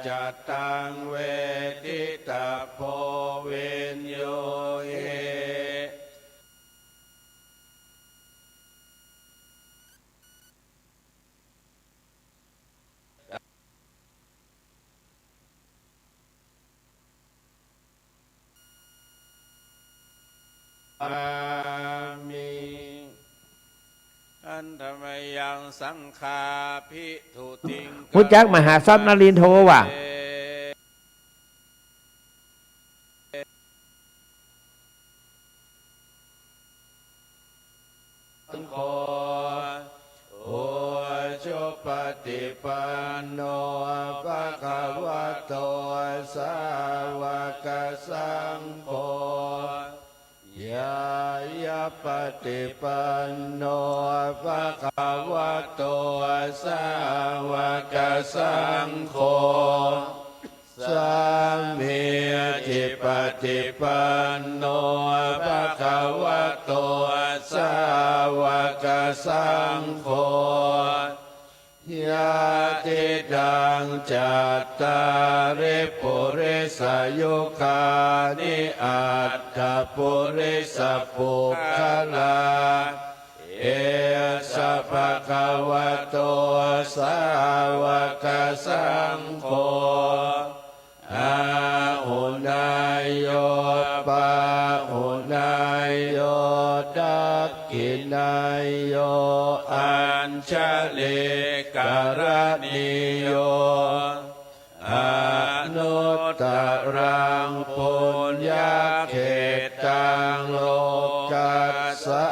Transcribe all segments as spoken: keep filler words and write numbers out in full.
ca taṃ veditabbo viññūhi. อันธมยังสังฆาภิทุติง รู้จักมหาทรัพย์นรินทร์โทรว่า ujupaṭipanno bhagavato sāvakasaṅgho, ñāyapaṭipanno bhagavato sāvakasaṅgho, sāmīcipaṭipanno bhagavato sāvakasaṅgho, yadidaṃ cattāri purisayugāni aṭṭha purisapuggalā, esa bhagavato sāvakasaṅgho, āhuneyyo pāhuneyyo dakkhiṇeyyo añjalikaraṇīyo, anuttaraṃ puññakkhettaṃ lokassā.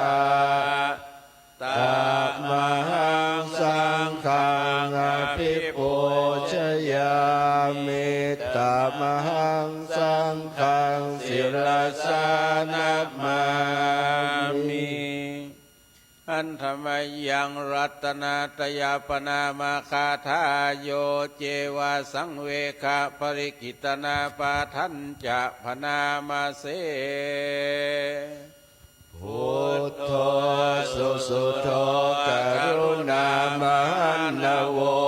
Tamahaṃ saṅghaṃ abhipūjayāmi, tamahaṃ saṅghaṃ sirasā namāmi. Handa mayaṃ ratanattayapanaamagāthāyo ceva saṃvegaparittanapāṭhañca bhaṇāma se. Buddho susuddho karuṇāmahaṇṇavo,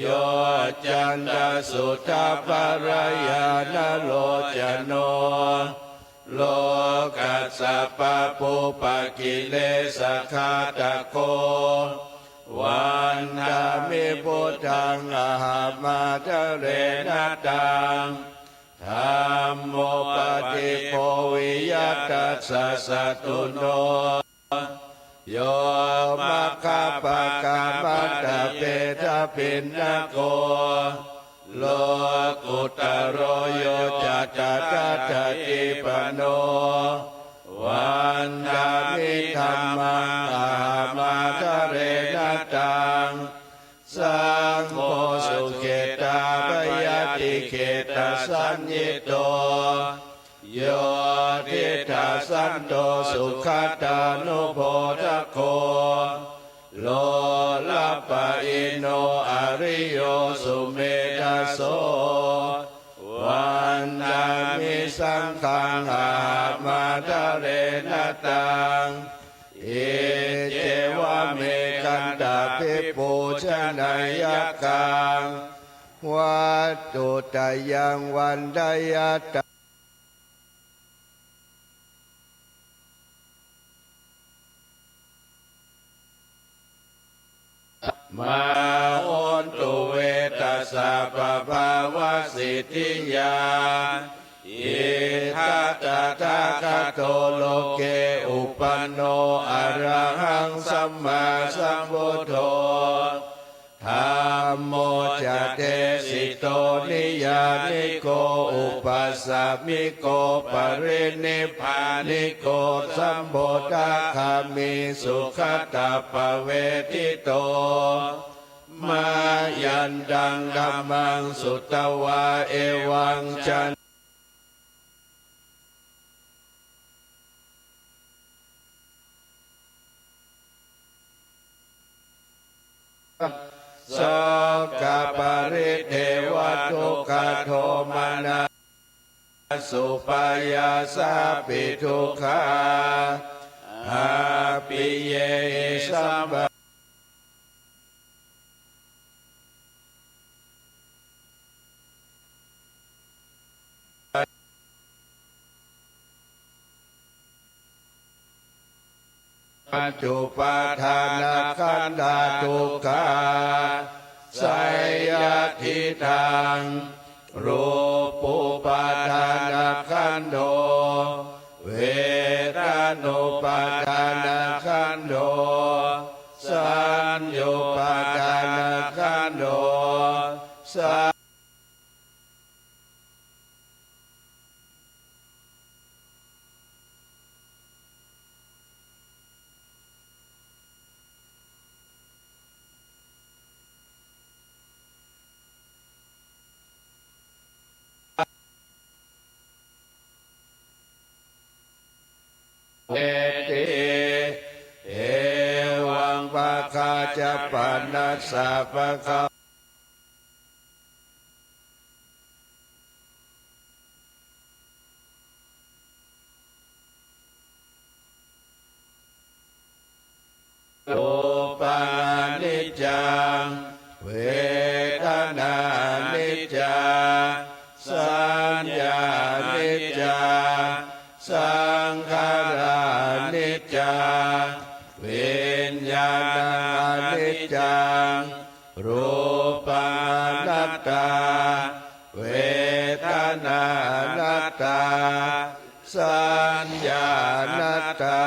yoccantasuddhabbarañāṇalocano, lokassa pāpūpakilesaghātako, vandāmi buddhaṃ ahaṃ ādarena taṃ. Dhammo paṭigho viya tassa satthuno, yo maggapākamattabhedabhinnako, lokuttaro yo ca tathāgatipano, vandāmi dhammaṃ ahaṃ ādarena taṃ. Saṅgho sukhetabayātikhettasaññito, yo diṭṭhasanto sugatānubodhako, lolappañño ariyo sumedhaso, vandāmi saṅghaṃ ahaṃ ādarena taṃ. Iccevam ekantā abhipūjanīyaṃ, vatthuttayaṃ vandeyya taṃ. Mā hontu ve tassa pabhāvasiddhiyā. Idha tathāgato loke uppanno arahaṃ sammāsambuddho, dhammo ca desito niyyāniko upasamiko parinibbāniko sambodhagāmī sugatappavedito. Mayantaṃ dhammaṃ sutvā evaṃ ca sokaparidevadukkhadomanassupāyāsāpi dukkhā appiyehi sampā Pañcupādānakkhandhā dukkhā seyyathīdaṃ: rūpūpādānakkhandho, vedanūpādānakkhandho, saññupādānakkhandho, sa eti. Evaṃ pākā ca panassa bhagavā rūpaṃ aniccaṃ, vedanā aniccā, saññā aniccā, saṅkhārā aniccā, viññāṇaṃ aniccaṃ, rūpaṃ anattā, vedanā anattā, saññā anattā,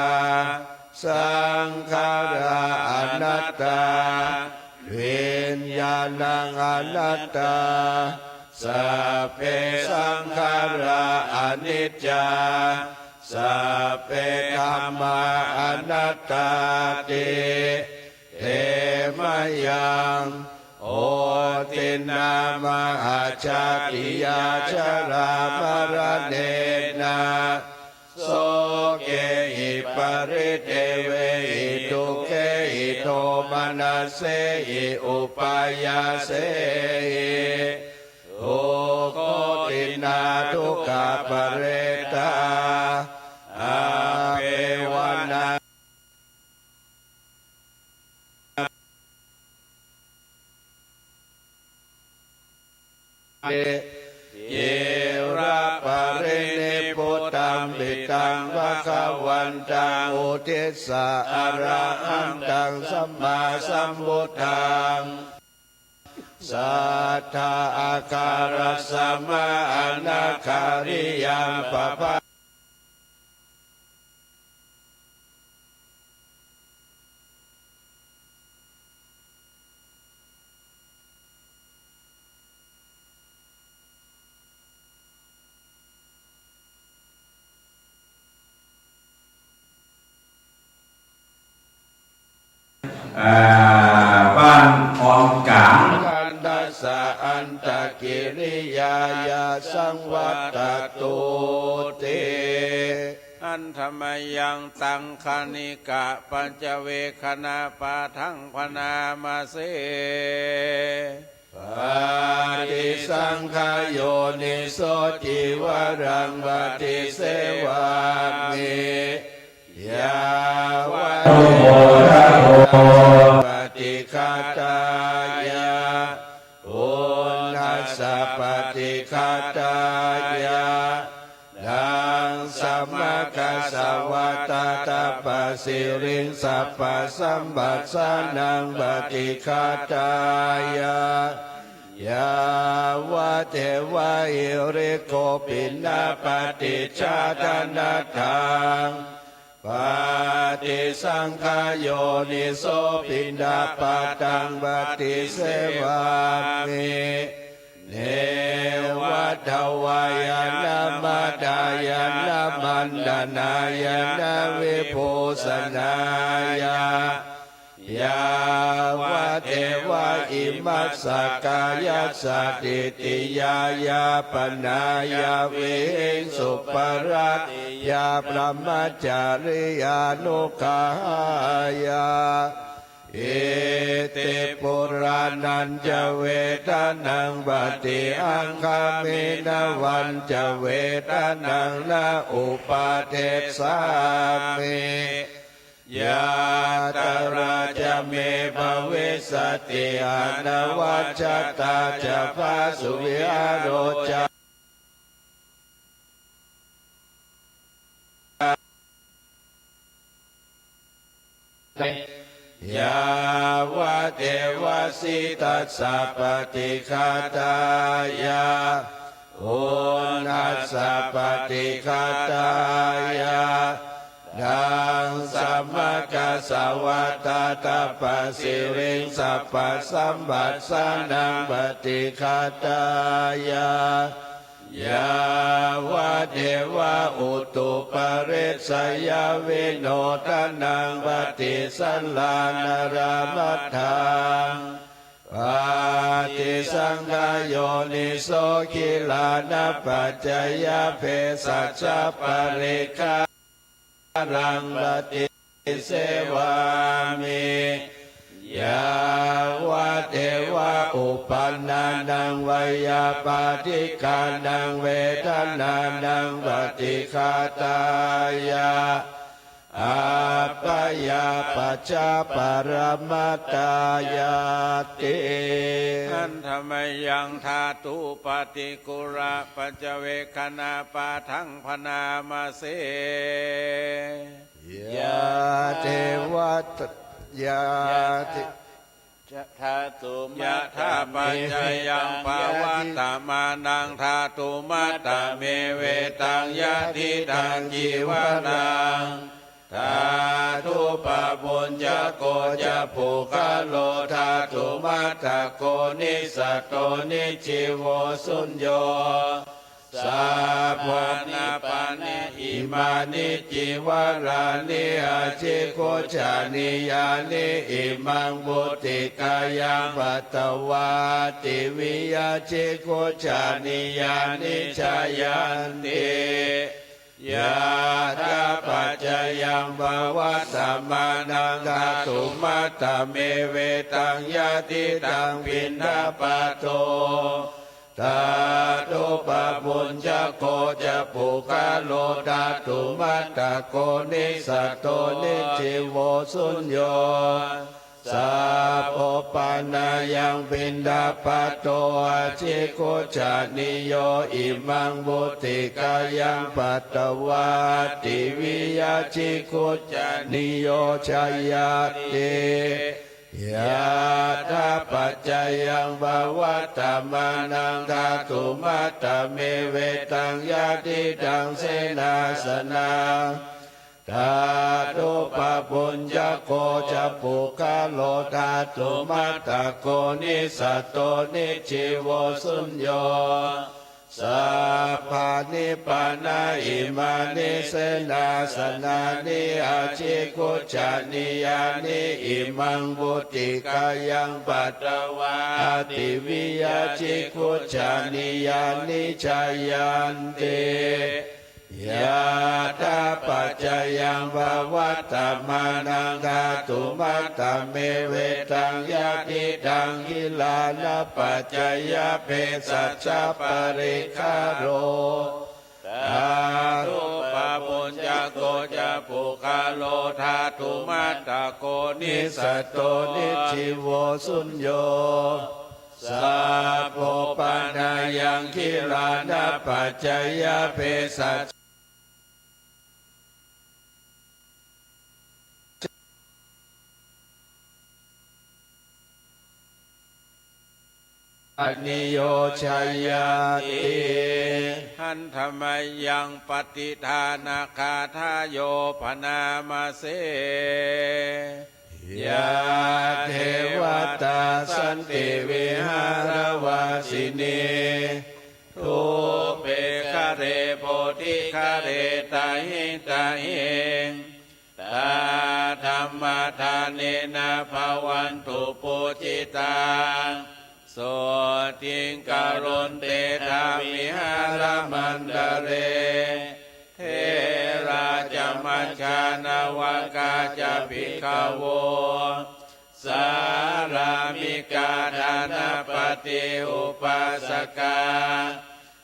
saṅkhārā anattā, viññāṇaṃ anattā, sabbe saṅkhārā aniccā, sabbe dhammā anattāti. Te mayaṃ otinnā mahajjhakiyā jarāmaraṇena sokehi paridevehi dukkhehi domanassehi upāyāsehi. Dukkhotinnā dukkhaparetā appevaṇā ciraparinibbutampi taṃ bhagavantaṃ uddissa arahantaṃ sammāsambuddhaṃ satthā ākārasmā anākāriyā pabhā Ā, บ้านออนกลาง khandhassa antakiriyāya saṃvattatūti. Handa mayaṃ taṅkhaṇikapaccavekkhaṇapāṭhaṃ bhaṇāma se. Paṭisaṅkhā yoniso cīvaraṃ paṭisevāmi yāvadeva paṭighātāya, pūrṇassa paṭighātāya. Taṃ samaggassa vata tappasiriṃ sabbasamvassānaṃ paṭighātāya, yāvadeva hirikopinapaṭicchādanatthaṃ. Paṭisaṅkhā yoniso piṇḍapātaṃ paṭisevāmi, neva davāya na madāya na maṇḍanāya na vibhūsanāya, yāvadeva imassa kāyassa ṭhitiyā yāpanāya vihiṃsuparatiyā brahmacariyānuggahāya, iti purāṇañca vedanaṃ paṭihaṅkhāmi navañca vedanaṃ na uppādessāmi. Yātrā ca me bhavissati anavajjatā ca phāsuvihāro ca, เ yāvadeva sītassa paṭighātāya, uṇhassa paṭighātāya, ḍaṃsamakasavātātapasiriṃ sabbasampassānaṃ paṭighātāya, yāvadeva utuparissayavinodanaṃ paṭisallānārāmatthaṃ, paṭisaṅkhā yoniso gilānapaccayabhesajjaparikkhāraṃ paṭisevāmi, yāvadeva uppannānaṃ veyyābādhikānaṃ vedanānaṃ paṭighātāya, abyāpajjhaparamatāyāti. Handa mayaṃ dhātupaṭikullapaccavekkhanapaṭhaṃ bhaṇāma se. Yā devatā, yā de- Yathāpaccayaṃ pavattamānaṃ dhātumattamevetaṃ yadidaṃ cīvaraṃ dhātupabhuñjako ca puggalo dhātumattako nissatto nijjīvo suñño sabbāni pāṇinī imāni cīvarāni ācikkhujjanīyāni imaṃ vutikāyaṃ patvā tīviyācikkhujjanīyāni jāyanti. Yathāpaccayaṃ pavattamānaṃ dhātumattamevetaṃ yadidaṃ piṇḍapāto dhātupabhuñjako ca puggalo dhātumattako nissatto nijjīvo suñño sabbopanayaṃ piṇḍapāto ācikkhujjanīyo imaṃ vutikāyaṃ patvā tīviyācikkhujjanīyo jāyanti. Yathāpaccayaṃ pavattamānaṃ dhātumattamevetaṃ yadidaṃ senāsanaṃ dhātupabhuñjako ca puggalo dhātumattako nissatto nijjīvo suñño sabbāni pāṇinī imāni senāsanāni ācikkhujjanīyāni imaṃ vutikāyaṃ patvā tīviyācikkhujjanīyāni jāyanti. Yathāpaccayaṃ pavattamānaṃ dhātumattamevetaṃ yadidaṃ gilānapaccayabhesajjaparikkhāro dhātupabhuñjako ca puggalo dhātumattako nissatto nijjīvo suñño sabbopanayaṃ gilānapaccayabhesajja nīyo jāyāti. Handa mayaṃ pattidānagāthāyo bhaṇāma se. Yā devatā santi vihāravāsinī thūpe ghare bodhighare tahiṃ tahiṃ, tā dhammadānena bhavantu pūjitā, sotthiṃ karontedha vihāramaṇḍale. Therā ca majjhā navakā ca bhikkhavo, sārāmikā dānapatī upāsakā,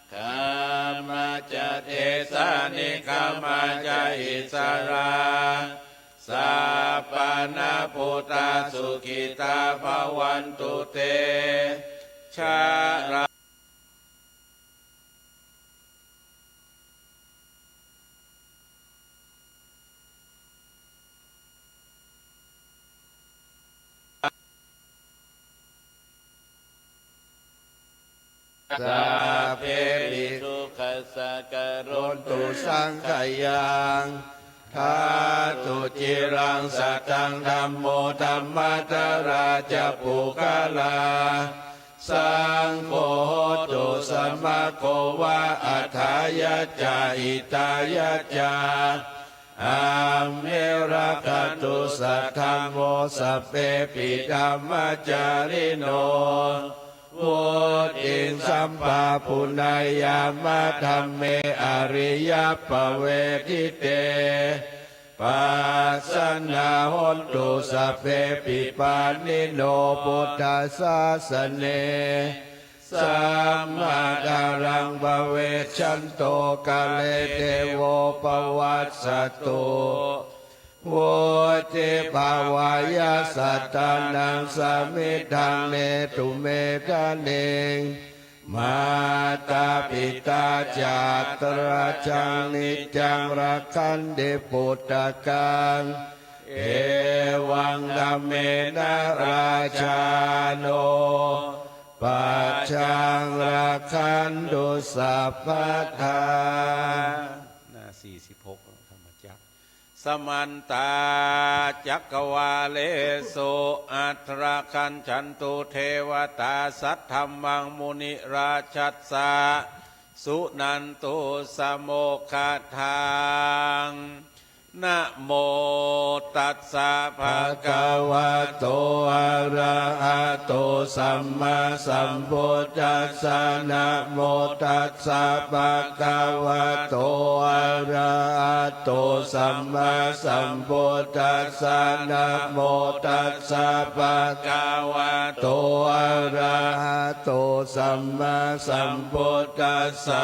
gāmā ca desā nigamā ca issarā, sappāṇabhūtā sukhitā bhavantu te. Jarā sabbepi sukhassa karontu saṅkhayaṃ. Ṭhātu ciraṃ sataṃ dhammo dhammaddharā ca puggalā, saṅgho hotu samaggo va atthāya ca hitāya ca. Amhe rakkhatu saddhammo sabbepi dhammacārino, vuḍḍhiṃ sampāpuṇeyyāma dhamme ariyappavedite. Pasannā hontu sabbepi pāṇino buddhasāsane. Sammā dhāraṃ pavecchanto kāle devo pavassatu. Vuḍḍhibhāvāya sattānaṃ samiddhaṃ netu medaniṃ. Mātā pitā ca atrajaṃ niccaṃ rakkhanti puttakaṃ. Evaṃ dhammena rājāno pajaṃ rakkhantu sabbadā. หน้า สี่สิบหก ธรรมจักร Samantā cakkavāḷesu atrāgacchantu devatā, saddhammaṃ munirājassa suṇantu saggadāhaṃ. Namo tassa bhagavato arahato sammāsambuddhassa. Namo tassa bhagavato arahato sammāsambuddhassa. Namo tassa bhagavato arahato sammāsambuddhassa.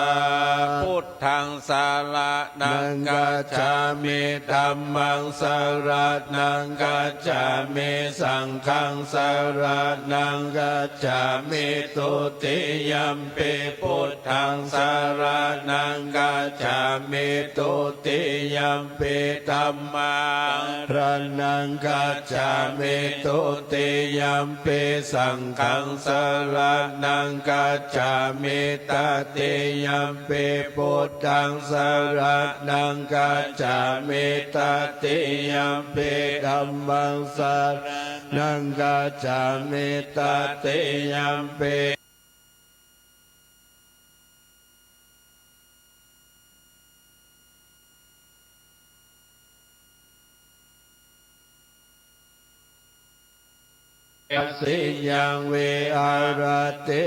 Buddhaṃ saraṇaṃ gacchāmi. Dhammaṃ saraṇaṃ gacchāmi. Saṅghaṃ saraṇaṃ gacchāmi. Dutiyampi buddhaṃ saraṇaṃ gacchāmi. Dutiyampi dhammaṃ saraṇaṃ gacchāmi. Dutiyampi saṅghaṃ saraṇaṃ gacchāmi. Tatiyampi buddhaṃ saraṇaṃ gacchāmi. Tatiyampi dhammaṃ saraṇaṃ gacchāmi. Tatiyampi siyaṃ viharati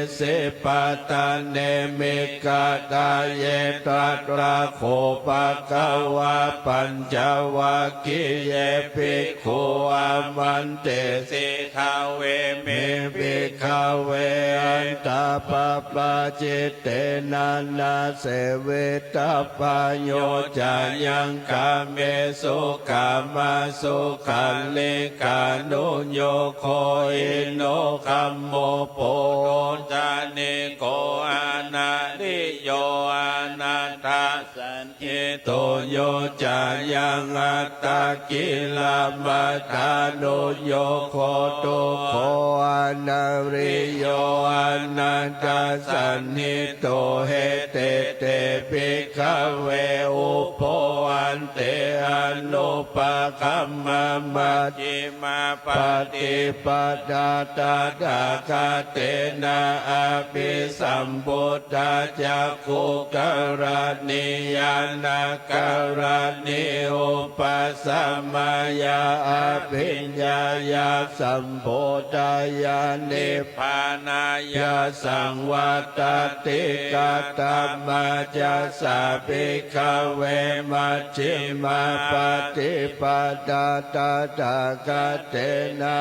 isipatane migadāye. Tatra kho bhagavā pañcavaggiye bhikkhū āmantesi: Dveme, bhikkhave, antā pabbājitena na sevitabbā. Yo cāyaṃ kāmesu kāmasukhallikānuyogo hīno gammo pothujjaniko anariyo anatthasañhito. Yo cāyaṃ attakilamathānuyogo dukkho anariyo anatthasañhito. Ete te, bhikkhave, ubho ante anupagamma majjhimā paṭipadā tathāgatena abhisambuddhā cakkhukaraṇī ñāṇakaraṇī upasamāya abhiññāya sambodhāya nibbānāya saṃvattati. Katamā ca sā, bhikkhave, majjhimā paṭipadā tathāgatena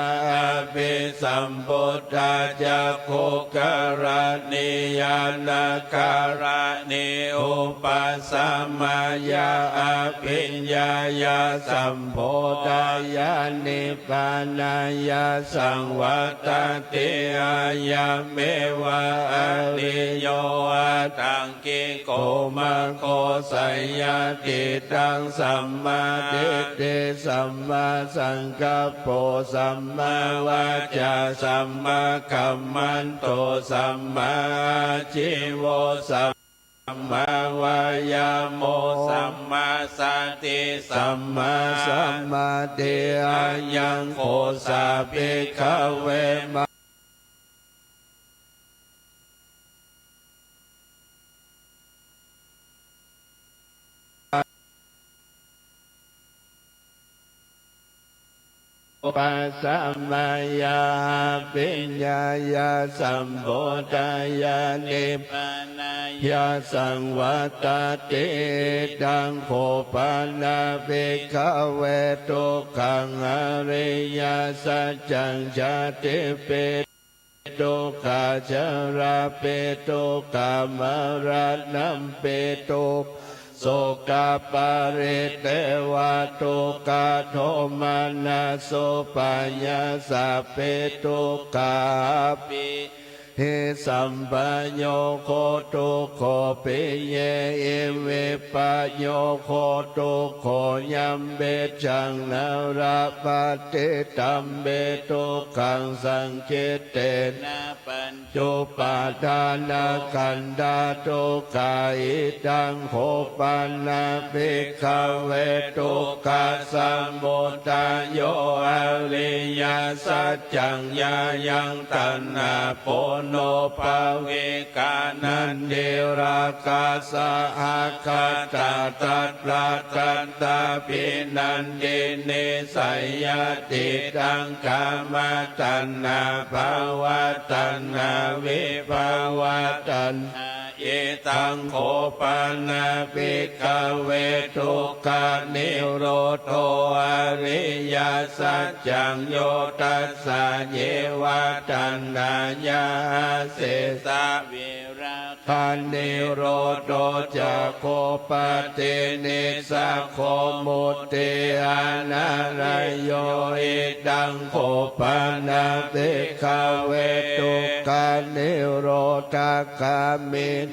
abhisambuddhā cakkhukaraṇī ñāṇakaraṇī upasamāya abhiññāya sambodhāya nibbānāya saṃvattati. Ayameva ariyo aṭṭhaṅgiko maggo, seyyathīdaṃ sammādiṭṭhi sammāsaṅkappo sammāvācā sammākammanto sammāājīvo sammāvāyāmo sammāsati sammāsamādhi. Ayaṃ kho sā bhikkhave upasamāya abhiññāya sambodhāya nibbānāya saṃvattati. Idaṃ kho pana bhikkhave dukkhaṃ ariyasaccaṃ. Jātipi dukkhā jarāpi dukkhā maraṇampi dukkhaṃ sokaparidevadukkhadomanassupāyāsāpi dukkhā abhisammpayogo dukkho piyehi vippayogo dukkho yampicchaṃ na labhati tampi dukkhaṃ saṅkhittena pañcupādānakkhandhā dukkhā. Idaṃ kho pana bhikkhave dukkhasamudayo ariyasaccaṃ. Yāyaṃ taṇhā ponobbhavikā nandirāgasahagatā tatra tatrābhinandinī, seyyathidaṃ kāmataṇhā bhavataṇhā vibhavataṇhā. Idaṃ kho pana bhikkhave dukkhanirodho ariyasaccaṃ. Yo tassāyeva taṇhāya asesavirā ganirodho cāgo paṭinissaggo mutti anālayo. Idaṃ kho pana bhikkhave dukkhanirodhagāminī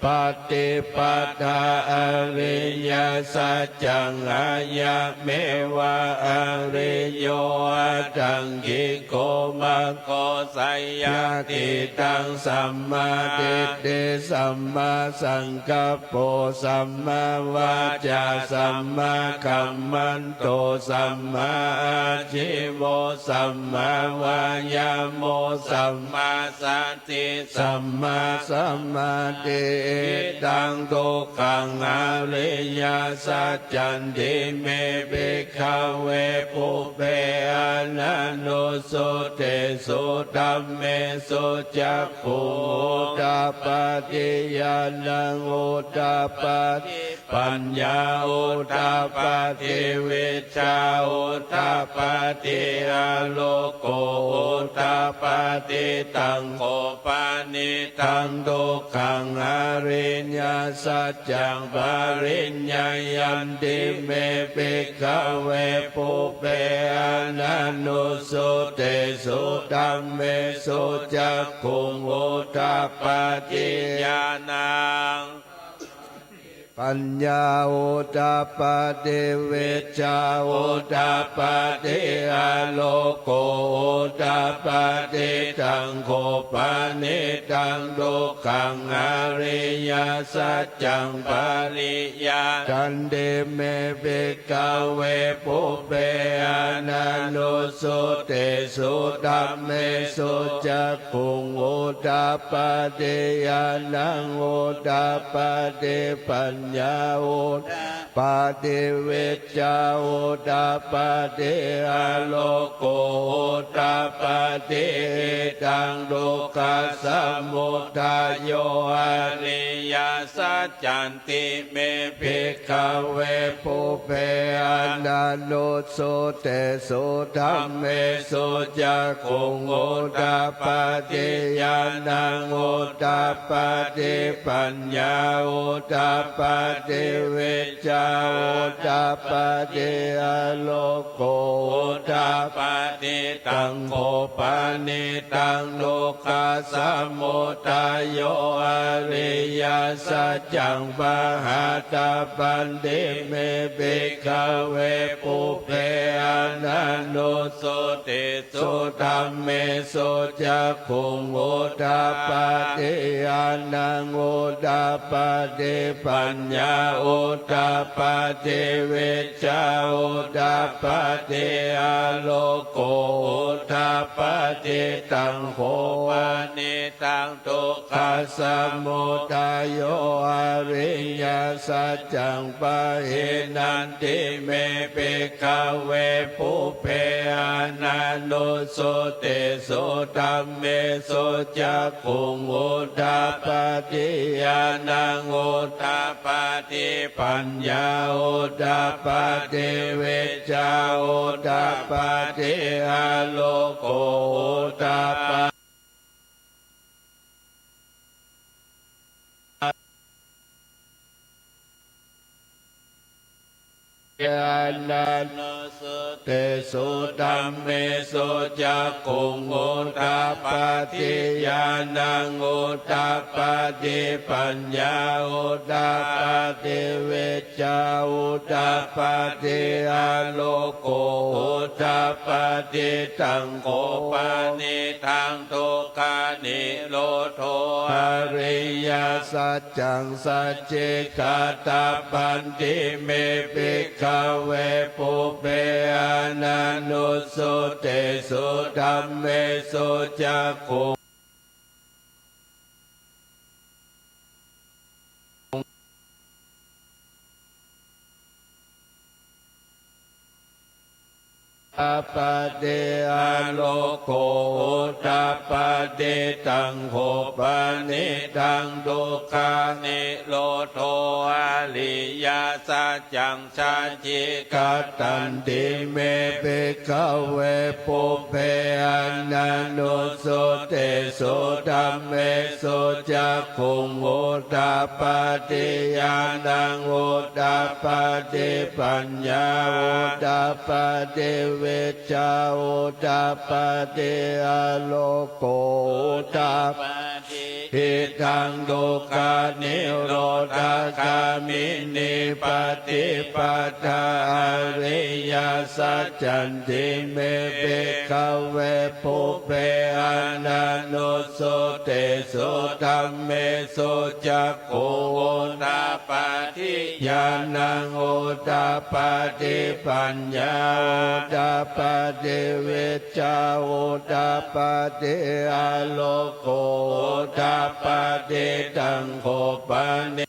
paṭipadā ariyasaccaṃ. Ayameva ariyo aṭṭhaṅgiko maggo, seyyathidaṃ sammādiṭṭhi sammāsaṅkappo sammāvācā sammākammanto sammāājīvo sammāvāyāmo sammāsati sammāsamādhi. Idaṃ dukkhaṃ ariyasaccanti me bhikkhave pubbe ananussutesu dhammesu cakkhuṃ udapādi ñāṇaṃ udapādi paññā udapādi vijjā udapādi āloko udapādi. Taṃ kho panidaṃ dukkhaṃ ariyasaccaṃ pariññeyyanti me bhikkhave pubbe ananussutesu dhammesu cakkhuṃ udapādi ñāṇaṃ paññā udapādi vijjā udapādi āloko udapādi. Taṃ kho panidaṃ dukkhaṃ ariyasaccaṃ pariññātanti me bhikkhave pubbe ananussutesu dhammesu cakkhuṃ udapādi ñāṇaṃ udapādi paññā udapādi vijjā udapādi āloko udapādi. Idaṃ dukkhasamudayo ariyasaccanti me bhikkhave pubbe ananussutesu dhammesu cakkhuṃ udapādi ñāṇaṃ udapādi paññā udapādi vijjā udapādi āloko udapādi. Taṃ kho panidaṃ dukkhasamudayo ariyasaccaṃ saccaṃ pahātabbanti me bhikkhave pubbe ananussuti su dhammesu cakkhuṃ udapādi ñāṇaṃ udapādi paññā udapādi vijjā udapādi āloko udapādi. Taṃ kho panidaṃ dukkhasamudayo ariyasaccaṃ pahīnanti me bhikkhave pubbe ananussuti su dhammesu cakkhuṃ udapādi ñāṇaṃ udapādi paññā udapādi vijjā udapādi āloko udapādi. Ananussuti su dhammesu cakkhuṃ udapādi ñāṇaṃ udapādi paññā udapādi vijjā udapādi āloko udapādi. Taṃ kho panidaṃ dukkhanirodho ariyasaccaṃ sacchikatabbanti me bhikkhave pubbe ananussuti su dhammesu cakkhuṃ udapādi āloko udapādi. Taṃ kho panidaṃ dukkhanirodho ariyasaccaṃ sacchikatanti me bhikkhave pubbe ananussuti su dhammesu cakkhuṃ udapādi ñāṇaṃ udapādi paññā udapādi vijjā udapādi āloko udapādi. Idaṃ dukkhanirodhagāminī paṭipadā ariyasaccanti me bhikkhave pubbe ananussuti su dhammesu cakkhuṃ udapādi ñāṇaṃ udapādi paññā udapādi vijjā udapādi āloko udapādi. Taṃ kho pani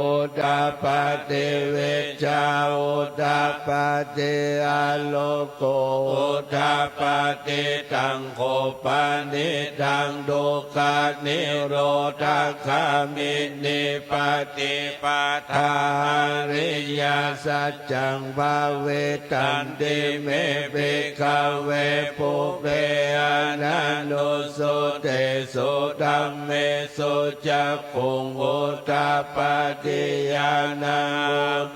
udapādi vijjā udapādi āloko udapādi. Taṃ kho panidaṃ dukkhanirodhagāminī paṭipadā ariyasaccaṃ bhāvitanti me bhikkhave pubbe ananussutesu dhammesu cakkhuṃ udapādi ñāṇaṃ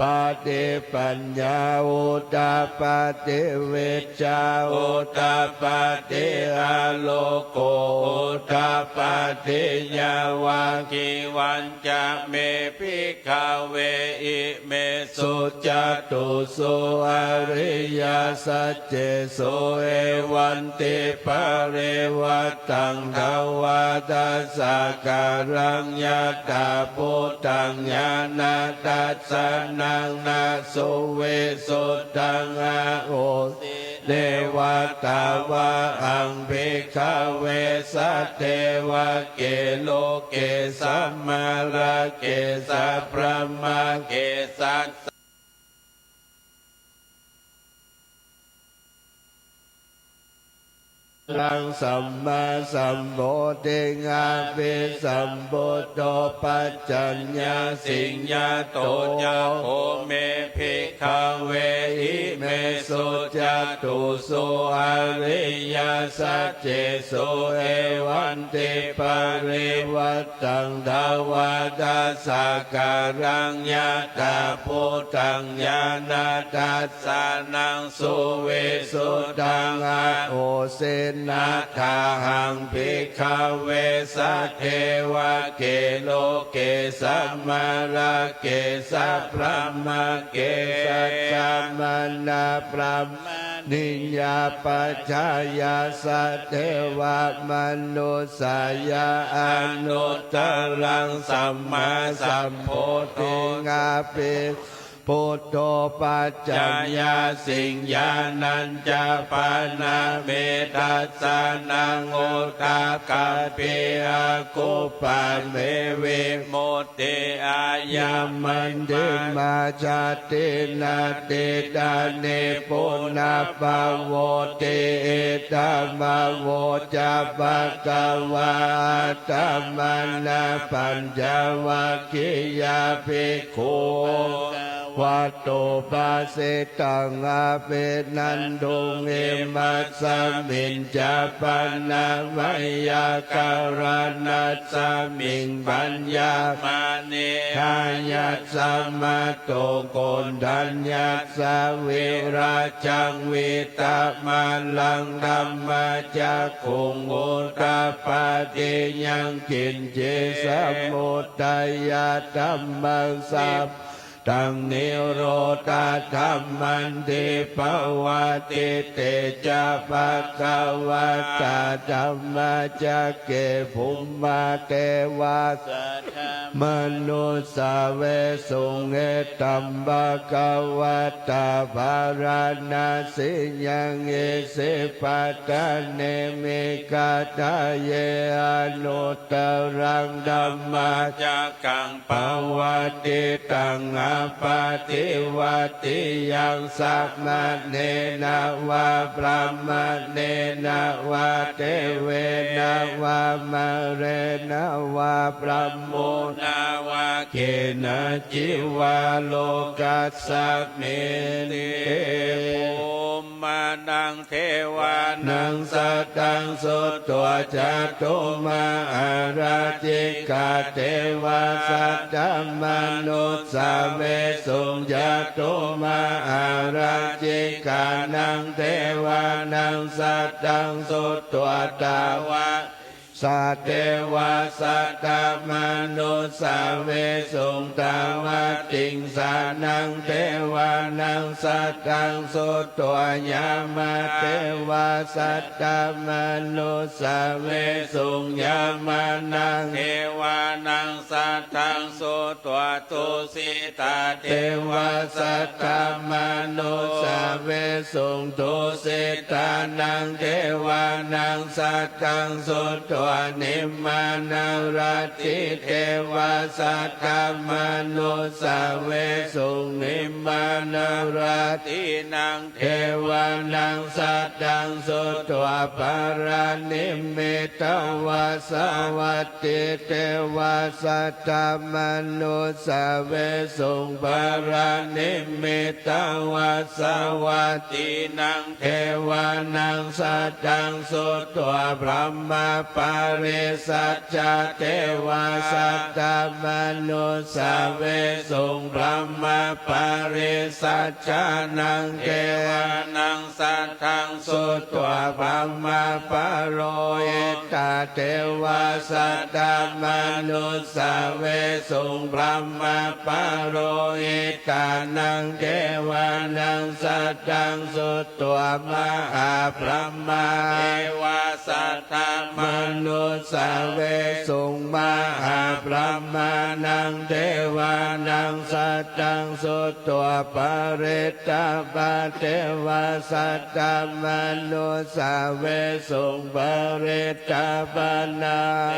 udapādi paññā udapādi vijjā udapādi āloko udapādi. Yāvakī vañca me bhikkhave imesu catūsu ariyasaccesu evantiparivaṭṭaṃ dvādasākāraṃ yathābhūtaṃ ñāṇadassanaṃ na suvisuddhaṃ ahosi. Neva tāvāhaṃ bhikkhave sadevake loke samārake sabrahmake sassa anuttaraṃ sammāsambodhiṃ abhisambuddho paccaññāsiṃ. Yato ca kho me bhikkhave imesu catūsu ariyasaccesu evantiparivaṭ taṃ dvādasākāraṃ yathābhūtaṃ ñāṇadassanaṃ suvisuddhaṃ ahosi. Nathāhaṃ bhikkhave sadevake loke samārake sabrahmake sassamaṇabrāhmaṇiyā pajāya sadevamanussāya anuttaraṃ sammāsambodhiṃ abhisambuddho paccaññāsiṃ. Ñāṇañca pana me dassanaṃ udakaṃ pi akuppā me vimut ti ayamantimā jāti natthidāni punabbhavoti. Idamavoca bhagavā. Attamanā pañcavaggiyā bhikkhū bhagavato bhāsitaṃ abhinanduṃ. Imasmiñca pana veyyākaraṇasmiṃ paññāmāne dāyasmato koṇḍaññassa virājaṃ vītamalaṃ dhammacakkhuṃ udapādi yaṅkiñci samudayadhammaṃ sabba taṃ nirodhadhammanti. Pavattite ca bhagavatā dhammacakke bhummā devā saddamanussāvesuṃ. Etambhagavatā bārāṇasiyaṃ isipatane migadāye anuttaraṃ dhammacakkaṃ pavattitaṃ appaṭivattiyaṃ samaṇena vā brāhmaṇena vā devena vā mārena vā brahmunā vā kenaci vā lokasminti. Bhummānaṃ devānaṃ saddaṃ sutvā cātummahārājikā devā saddamanussāvesuṃ. Cātummahārājikānaṃ devānaṃ saddaṃ sutvā tāva sā devā saddamanussāvesuṃ. Tāvatiṃsānaṃ devānaṃ saddaṃ sutvā yāmā devā saddamanussāvesuṃ. Yāmānaṃ devānaṃ saddaṃ sutvā tusitā devā saddamanussāvesuṃ. Tusitānaṃ devānaṃ saddaṃ sutvā nimmānaratī devā saddamanussāvesuṃ. Nimmānaratīnaṃ devānaṃ saddaṃ sutvā paranimmitavasavattī devā saddamanussāvesuṃ. Paranimmitavasavattīnaṃ devānaṃ saddaṃ sutvā brahmapārisajjā devā saddamanussāvesuṃ. Brahmapārisajjānaṃ devānaṃ saddaṃ sutvā brahmapurohitā devā saddamanussāvesuṃ. Brahmapurohitānaṃ devānaṃ saddaṃ sutvā mahābrahmā devā saddamanussāvesuṃ. Mahābrahmānaṃ devānaṃ saddaṃ sutvā parittābhā devā saddamanussāvesuṃ. Parittābhānaṃ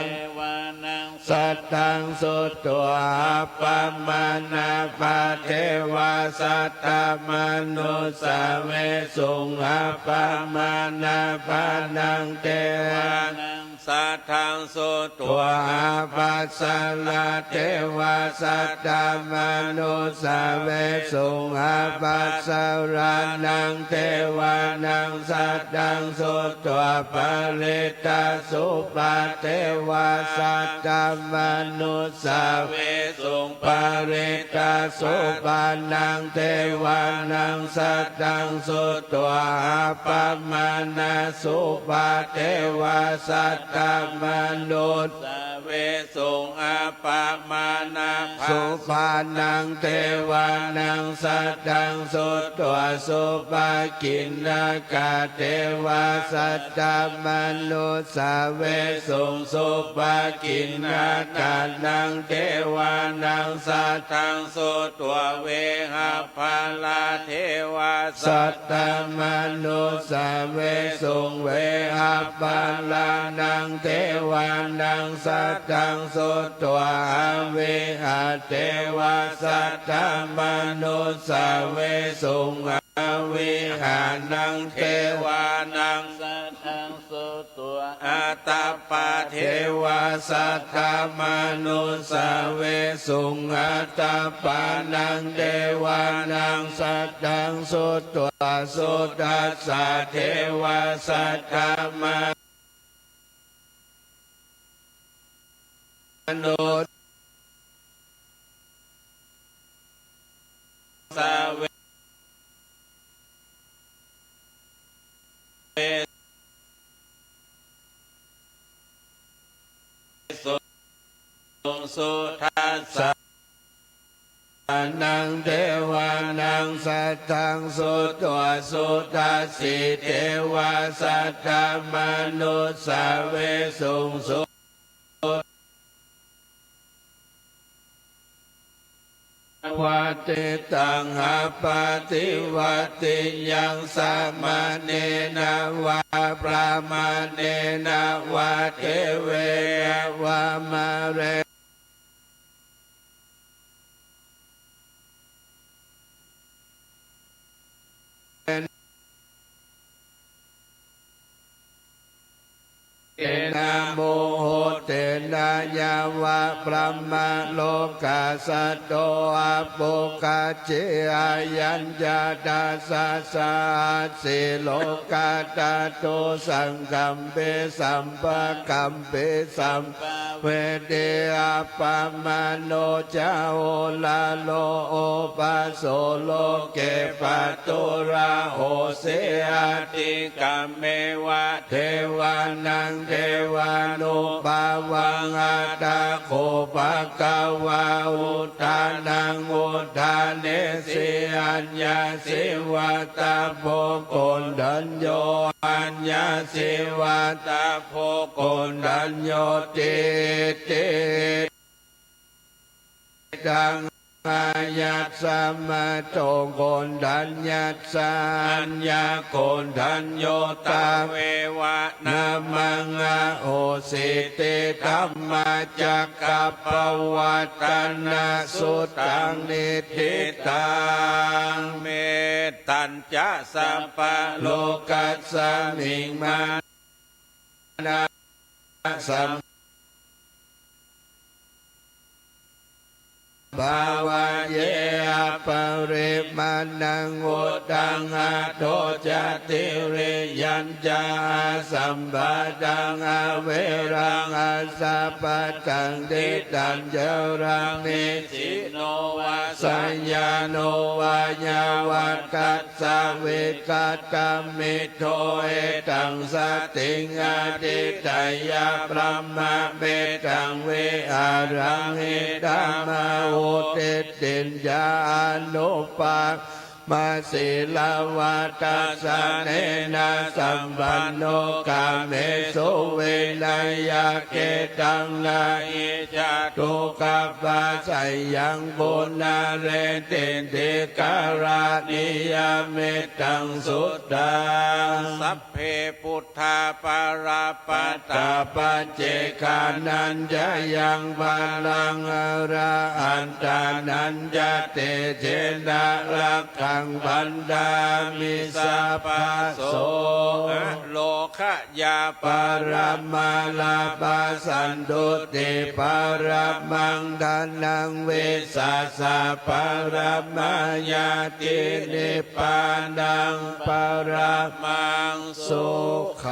devānaṃ saddaṃ sutvā appamāṇābhā devā saddamanussāvesuṃ. Appamāṇābhānaṃ devānaṃ saddaṃ sutvā ābhassarā devā saddamanussāvesuṃ. Ābhassarānaṃ devānaṃ saddaṃ sutvā parittasubhā devā saddamanus sāvesuṃ. Parittasubhānaṃ devānaṃ saddaṃ sutvā appamāṇasubhā devā saddamanussāvesuṃ. Appamāṇasubhānaṃ devānaṃ saddaṃ sutvā subhakiṇhakā devā saddamanus sāvesuṃ. Subhakiṇhakānaṃ devānaṃ saddaṃ sutvā vehapphalā devā saddamanussāvesuṃ. Vehapphalānaṃ devānaṃ saddaṃ sutvā avihā devā saddamanussāvesuṃ. Avihānaṃ devānaṃ saddaṃ sutvā atappā devā saddamanussāvesuṃ. Atappānaṃ devānaṃ saddaṃ sutvā sudassā devā saddamanu sāvesuṃ. Sudassānaṃ devānaṃ saddaṃ sutvā sudassī devā saddamanussāvesuṃ. Su vatittaṃ appaṭivattiyaṃ samaṇena vā brāhmaṇena vā devena vā mārena tena muhuttena yāva brahmalokā saddo appokacci. Ayañca dasasahassī lokadhātu saṅkampi sampakampi sam pāveti. Appamāṇo ca oḷāro obhāso loke pāturahosi. Atikkammeva devānaṃ devānubhāvaṃ. Atha kho bhagavā udānaṃ udānesi: Aññāsi vata bho koṇḍañño, aññāsi vata bho koṇḍaññoti. Idaṃ āyasmato koṇḍaññassa aññākoṇḍañño tveva nāmaṃ ahosīti. Dhammacakkappavattanasuttaṃ niṭṭhitaṃ. Mettañca sabbalokasmiṃ mānasaṃ bhāvaye aparimāṇaṃ. Uddhaṃ adho ca tiriyañca asambādhaṃ averaṃ asapattaṃ. Tiṭṭhañcaraṃ nisinno vā sayāno vā yāvatassa vigatamiddho, etaṃ satiṃ adhiṭṭheyya brahmametaṃ vihāraṃ idhamāhu. Diṭṭhiñca anupagamma sīlavā dassanena sampanno, kāmesu vineyya gedhaṃ, na hi jātu gabbhaseyyaṃ punaretīti. Karaṇīyam idaṃ suttaṃ. Sabbe buddhā Buddhā balappattā paccekānañca yaṃ balaṃ arahantānañca tejena rakkhaṃ bandhāmi sabbaso. Aro gayā paramā lābhā santuṭṭhī paramaṃ dhanaṃ vissāsā paramā ñātī nibbānaṃ paramaṃ sukhaṃ.